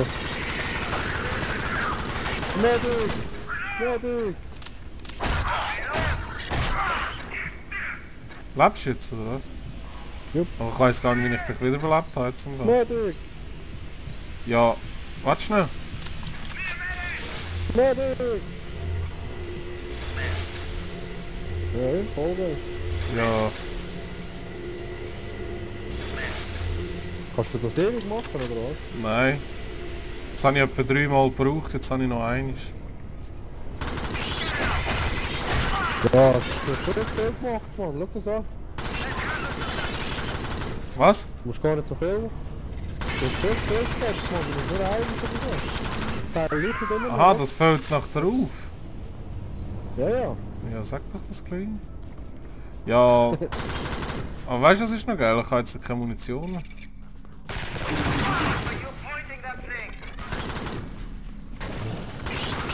los. Medic! Medic! Lebst du jetzt, oder was? Jupp. Aber ich weiss gar nicht, wie ich dich wiederbelebt habe jetzt im Fall. Medic! Ja, warte schnell. Medic! Ja, Vollgas. Ja, Kannst du das ewig machen, oder was? nein. Jetzt habe ich etwa 3 Mal gebraucht, jetzt habe ich noch eines. Ja, das hast du echt viel gemacht, Mann. Schau das an. Was? Du musst gar nicht so viel machen. Du hast viel gemacht, Mann. Du musst nur eines oder so. Das leuchtet immer noch. Aha, das fällt jetzt nachher auf. Ja, ja. Ja, sag doch das klein. Ja. Aber weißt du, was ist noch geil? Ich habe jetzt keine Munition mehr.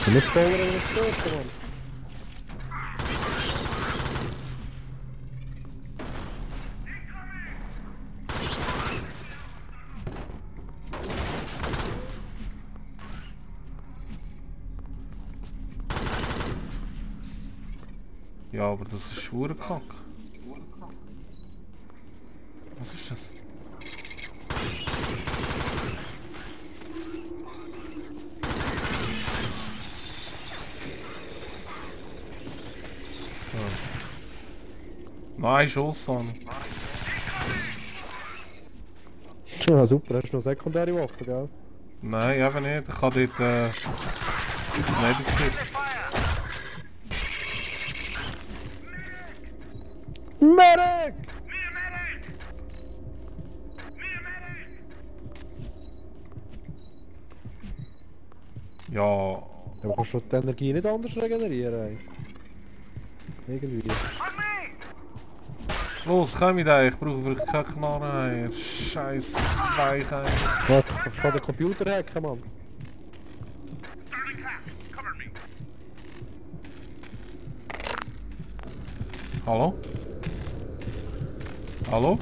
Du musst voller in das Störten, Mann. Ja, aber das ist Schwurenkack. Was ist das? So. Nein, Schuss an. Ja, super. Hast du noch sekundäre Waffen, gell? Nein, eben nicht. Ich habe dort das Medikit. Medic! Ja. Aber kannst du die Energie nicht anders regenerieren? Irgendwie. Los, komm mit dir, ich brauche wirklich keine Knarre. Scheiß Weich. Warte, ich kann den Computer hacken, Mann. Hallo? Hallo?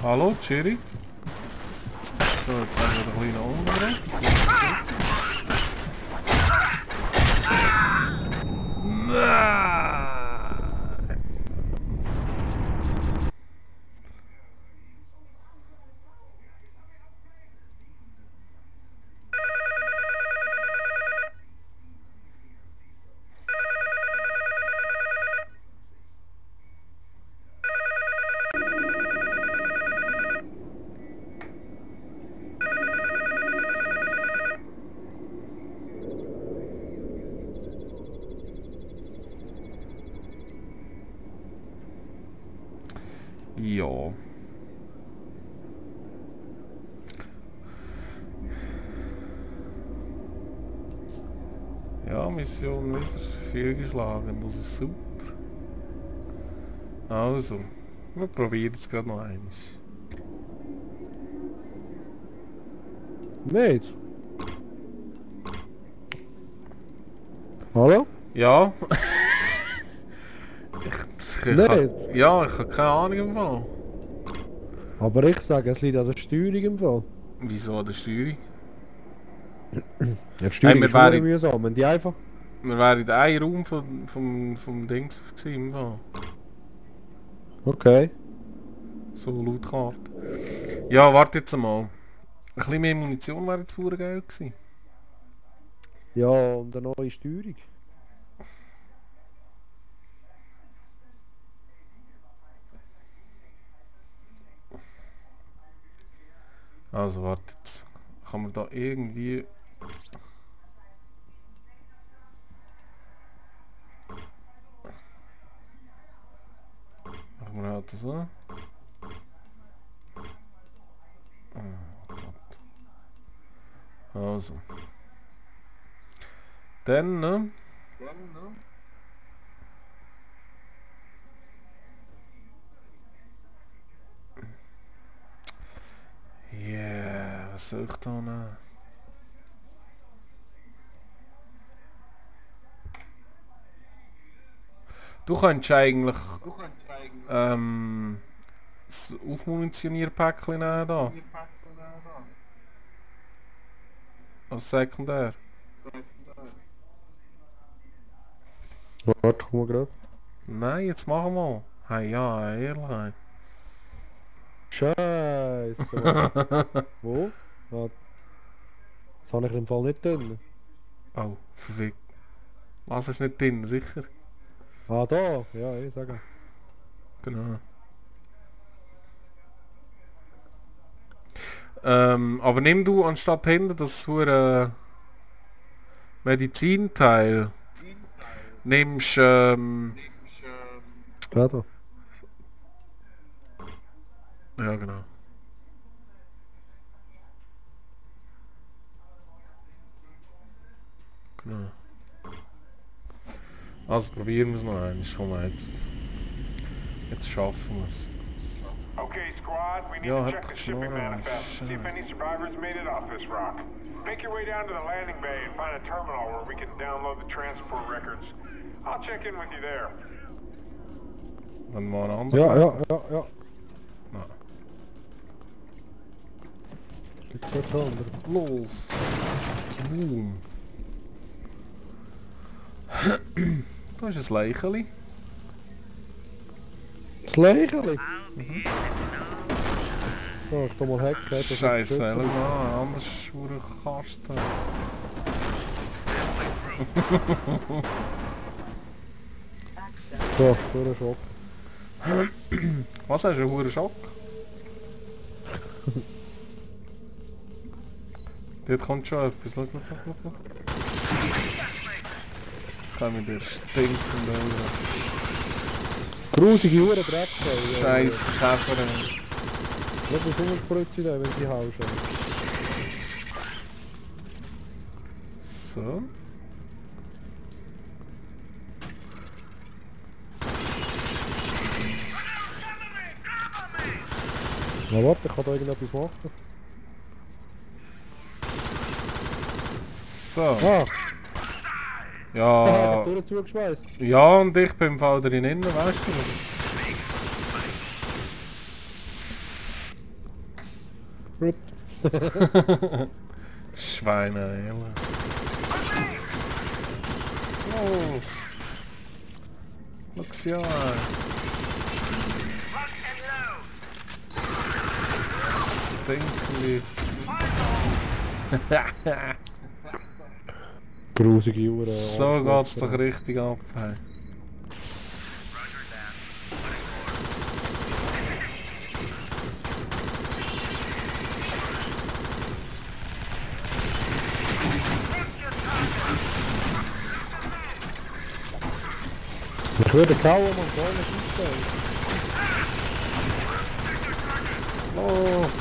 Hallo, Cherry? So, jetzt haben wir den kleinen anderen. Nein! Ja. Ja, Mission wieder fehlgeschlagen, das ist super. Also, wir probieren es gerade noch eins. Nicht? Hallo? Ja. Nicht? Ja, ich habe keine Ahnung im Fall. Aber ich sage, es liegt an der Steuerung im Fall. Wieso an der Steuerung? Ja, die Steuerung wir ist sehr wären- mühsam. Wenn die einfach... Wir wären in einem Raum vom Dings gewesen, im Fall. Okay. So laut Karte. Ja, warte jetzt mal. Ein bisschen mehr Munition wäre jetzt verdammt geil gewesen. Ja, und eine neue Steuerung. Also warte jetzt. Kann man da irgendwie... Machen wir halt so. Oh Gott. Also. Dann, ne? Yeah, was soll ich da nehmen? Du könntest eigentlich das Aufmunitionierpäckchen nehmen da. Als sekundär. Warte, komm mal grad. Nein, jetzt machen wir. Hey, ja, ehrlich. Scheiße. Wo? Ah, das habe ich im Fall nicht drin. Oh, verfickt. Was ist nicht drin, sicher? Ah, da. Ja, ich sage. Genau. Aber nimm du anstatt hinten das hure Medizinteil. Nimmst Ja, da. ja genau. Genau. Also probieren wir es noch einmal. Komm mal, jetzt schaffen wir es. Okay, squad, we need Ja, to hat check the doch shipping geschnurrt. manifest. See if any survivors made it off this rock. Make your way down to the landing bay and find a terminal where we can download the transport records. I'll check in with you there. Wenn mal ein anderer. Ja. Nein. Gibt's auch keinen anderen. Los! Boom! Da ist ein Leicheli. Das Leicheli? Oh, ich tu mal hacken. Scheiße, schau mal, anders wurde ich Kasten. So, pure Schock. Was hast du, einen hohen Schock? Dort kommt schon etwas, schau. Komm mit der stinkenden Grusige Uhren Dreckfell. Scheiß Käfer. Lass uns umspritzen, wenn sie hauschen. So. Na warte, ich kann da irgendetwas machen. So. Ah! Ich Ja. hab die Tür zugeschweißt. Ja, und ich bin im Fall drin innen, weißt du? Gut. Schweine, ehrlich. Los! Schau's ja an. Stinkli. Grusige Uhren. So geht's doch richtig ab. Hey. Ich würde kaum und gar nicht einstellen. Los!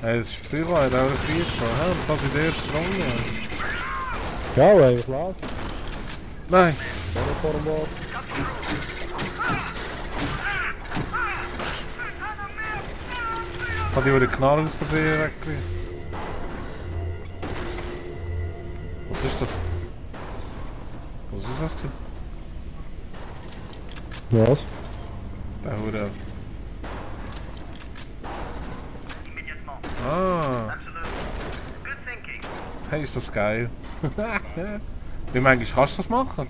Hey, das ist Psycho, hat auch einen Krieg gehabt. Das in der ersten Runde. Ja, ey, ich lauf. Nein! Gar nicht vor dem Bord. Ich habe die über den Knall aus Versehen weggekriegt. Was ist das? Was ist das? Was? Der Hure. Ah! Hey, ist das geil. Wie manchmal kannst du das machen?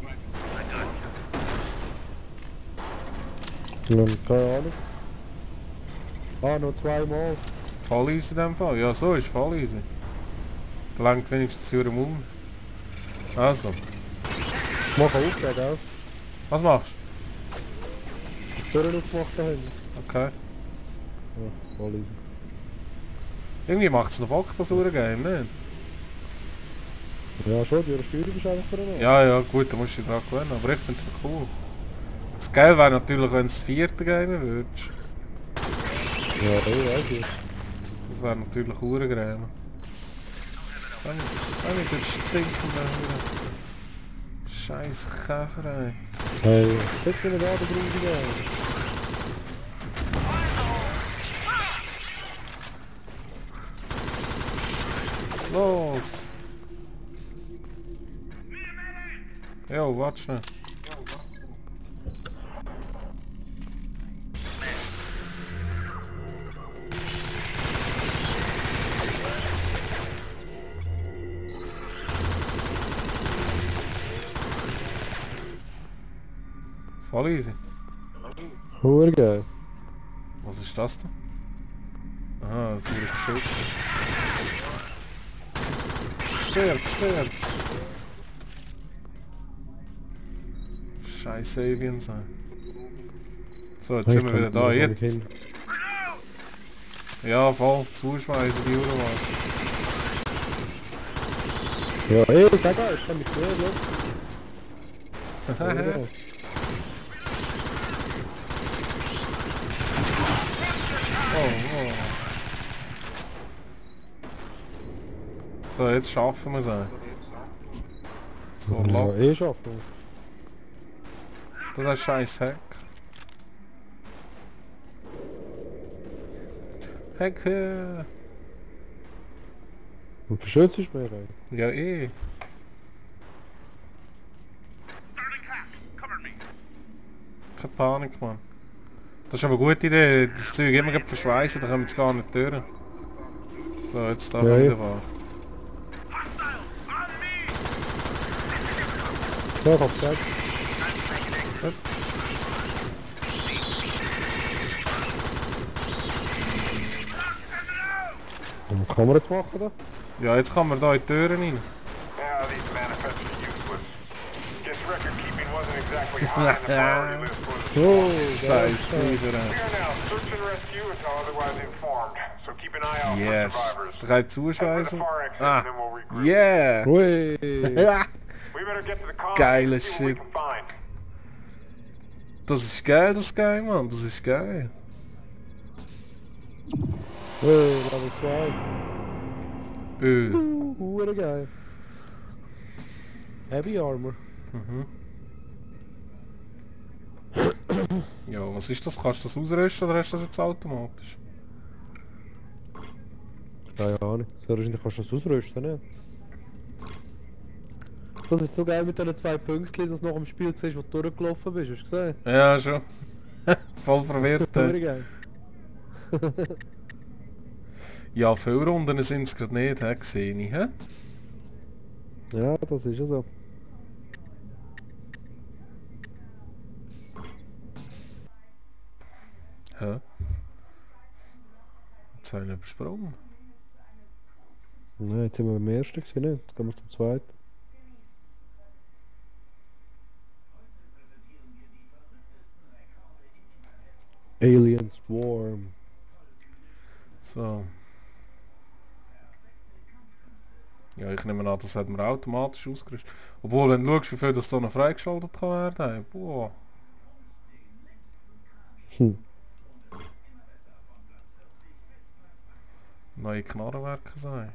Ja, keine Ahnung. Ah, noch zweimal. Voll easy in dem Fall. Ja, so ist voll easy. Gelangt wenigstens zu ihrem Um. Also. Ich mache auf, gell? Was machst Die Türen aufgemacht haben. du? Okay. Ja, voll easy. Irgendwie macht es noch Bock, das Game, ne? Ja, schon, die Steuerung ist einfach für Ja, gut, da musst du dich dran gewöhnen, aber ich finde es noch cool. Das Geil wäre natürlich, wenn du das vierte Game würdest. Ja, weiß ich. Das wäre natürlich Hurengräme. Wenn ich den stinkenden Huren. Scheiß Käfer, ey. Hey, guck mir da den Grusige an. Los! Jo, warte schnell. Voll easy. Hure geil. Was ist das denn? Aha, das ist ein Schutz. Stirb, stirb! Scheiß Aliens. So, jetzt sind wir wieder da. Jetzt. Ja, voll. Zuschmeißen die Uhr mal. Ja, ey, sag mal, ich kann mich sehen, ja. Oh. So, jetzt schaffen wir es. So, lock. Ja, schaffen. Das ist scheiß Heck. Hecke! Und beschützt mich mehr rein. Ja, eh. Keine Panik, Mann. Das ist aber eine gute Idee, das Zeug immer verschweißen, dann kommen wir gar nicht durch. So, jetzt da wunderbar. Ja, ich hab's gesagt. Gut. Und was kann man jetzt machen da? Ja, jetzt kann man da in die Türen rein. Yeah, these manifests are useless. Guess record keeping wasn't exactly high on the priority list, was it? Oh, Scheiß wieder. We are now search and rescue until otherwise informed. So keep an eye out for Yes. survivors. 3 Head for the zuschweißen. far exit Ah. and then we'll regroup. Yeah! Ui. We better get to the colony Geile and see what we Shit. can find. Das ist geil, das geil, Mann. Das ist geil. Ui, Level 2. Hure geil. Heavy Armor. Ja, was ist das? Kannst du das ausrüsten oder hast du das jetzt automatisch? Keine Ahnung. Sehr wahrscheinlich kannst du das ausrüsten, ne? Das ist so geil mit diesen 2 Pünktchen, dass du noch im Spiel siehst, wo du durchgelaufen bist. Hast du gesehen? Ja, schon. Voll verwirrt. Hure geil. Ja, viele Runden sind es gerade nicht, he? Sehe ich, hä? Ja, das ist ja so. Hä? Jetzt habe ich ihn übersprungen. Nein, jetzt sind wir beim ersten gewesen, nicht? Jetzt gehen wir zum zweiten. Alien Swarm. So. Ja, ich nehme an, das hat man automatisch ausgerüstet. Obwohl, wenn du schaust, wie viel das da noch freigeschaltet kann werden. Boah. Neue Knarrenwerke sein.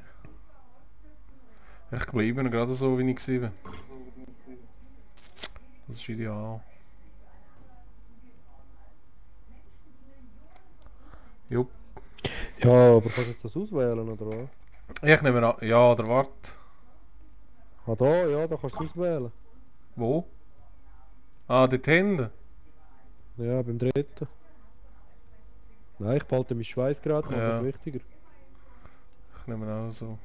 Ich bleibe noch gerade so, wie ich war. Das ist ideal. Jupp. Ja, aber kannst du jetzt das auswählen, oder was? Ich nehme an. Ja, oder warte. Ah, da, ja, da kannst du es auswählen. Wo? Ah, dort hinten. Ja, beim dritten. Nein, ich behalte meinen Schweißgrad, das Ja. ist wichtiger. Ich nehme auch so.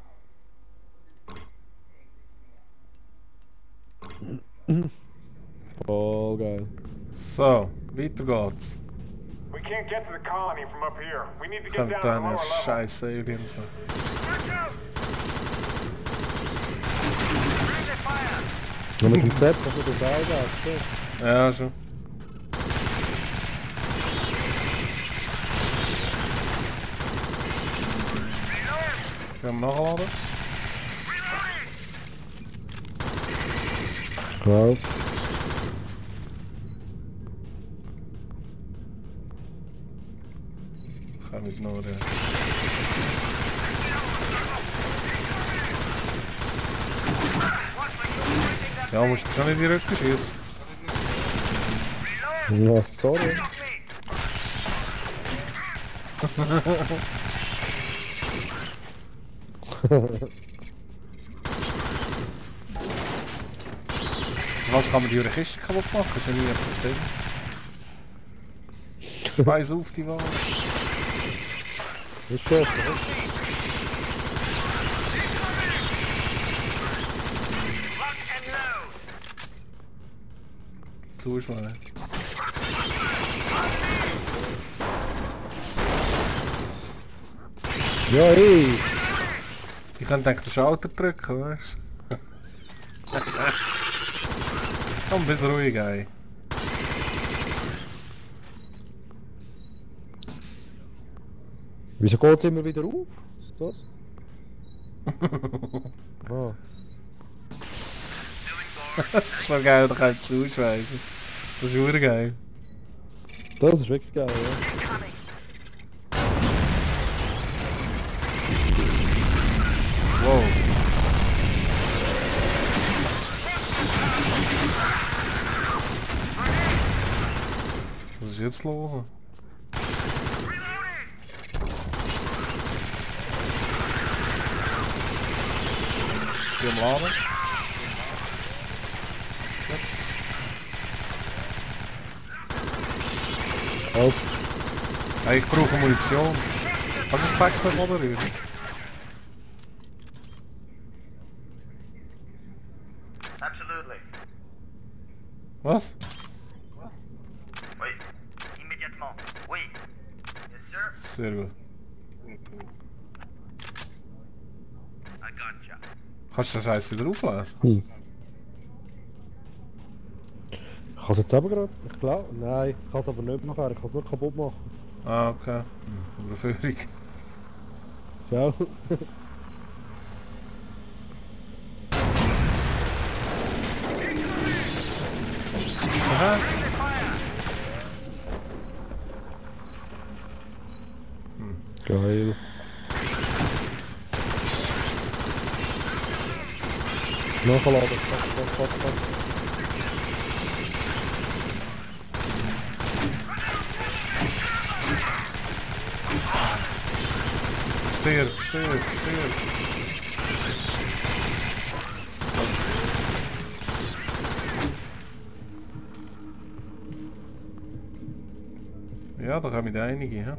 Voll geil. So, weiter geht's. We can't get to the colony from up here. We need to get Kommt down to the dann lower ein level. scheiß Aliens. Ja, mit dem Z kannst du das auch geben. Ja, schon. Können wir nachladen? Wow. Kann nicht noch. Ja, musst du schon in die Rücken schießen. Ja, sorry. Was kann man die Kiste kaputt machen? Ist ja nie etwas drin. Schweiß auf die Wand. Das ist schon, oder? Zuschweiß. Ja, ey! Die können eigentlich den Schalter drücken, weißt du? Komm, bist ruhig, ey. Wieso geht es immer wieder auf? Ist das? Ah. Das ist so geil, da kann ich zuschweißen. Das ist wirklich geil. Das ist wirklich geil, ja. Wow. Was ist jetzt los? Die am Laden. Halt. Hey, ich brauche Munition. Kannst du das Päckchen moderieren? Absolutely. Was? Oui. Immédiatement. Oui. Yes, sir. Sehr gut. I gotcha. Kannst du den Scheiß wieder auflesen? Ich kann es jetzt eben gerade. Ich glaube. Nein, ich kann es aber nicht nachher. Ich kann es nur kaputt machen. Ah, okay. Überführung. Schau. Aha. Geil. Nachladen. Fuck. Stirb. Ja, da kommen einige, hä?